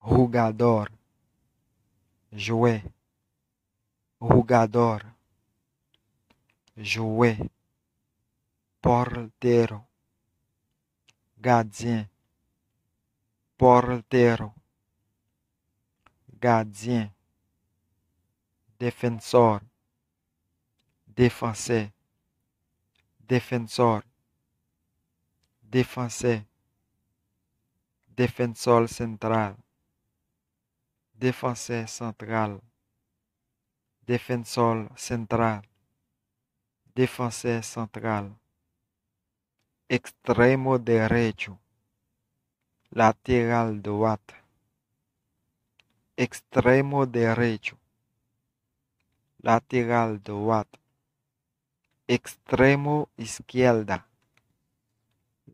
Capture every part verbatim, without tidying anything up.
Jugador, jwè. Jugador, jwè. Porteiro, gadyen. Porteiro, gadyen. Defensor, defansè. Defensor, defansè. Defensor central, defansè santral. Defensor central, defansè santral. Extremo derecho, lateral dwat. Extremo derecho, lateral dwat. Extremo izquierda,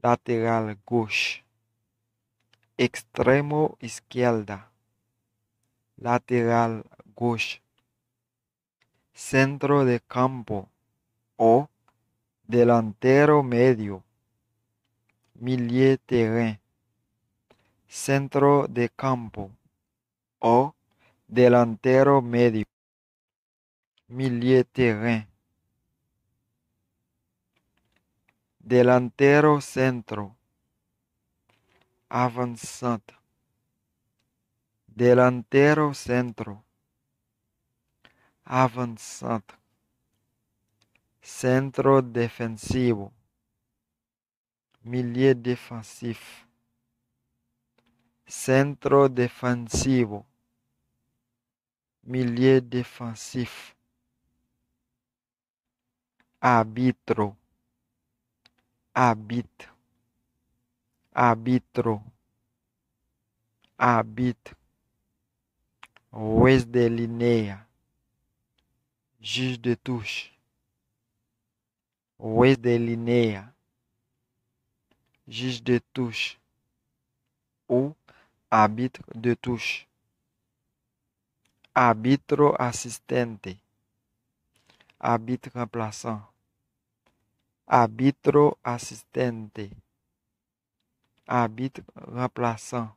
lateral goch. Extremo izquierda, lateral goch. Centro de campo o delantero medio, milye teren. Centro de campo o delantero medio, milye teren. Delantero centro, avansant. Delantero centro, avansant. Centro defensivo, milye defansif. Centro defensivo, milye defansif. Árbitro, abit. Árbitro, abit. Juez de línea, juge de touche. Juez de línea, juge de touche ou arbitre de touche. Árbitro asistente, abit ranplasan. Árbitro asistente, abit ranplasan.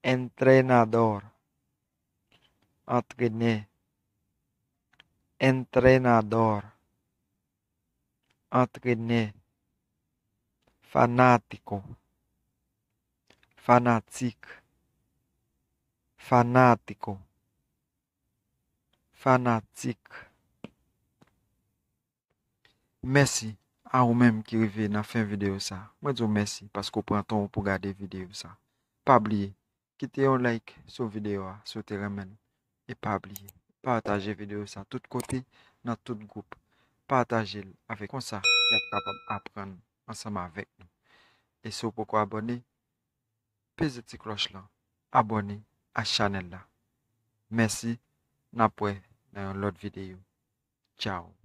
Entrenador, antrenè. Entrenador, antrenè. Fanático, fanatik. Fanático, fanatik. Mèsi a ou menm ki rive nan fen videyo sa. Mwen di w mèsi paske w pran tan w pou gade videyo sa. Pa bliye, kite yon like sou videyo a si w te renmen l. E pa bliye, pataje videyo sa tout kote, nan tout gwoup. Pataje l avèk, konsa y ap kapab aprann ansanm avèk nou. E si w poko abòne, peze ti klòch lan, abòne a chanèl la. Mèsi, n ap wè nan yon lòt videyo. Tchao.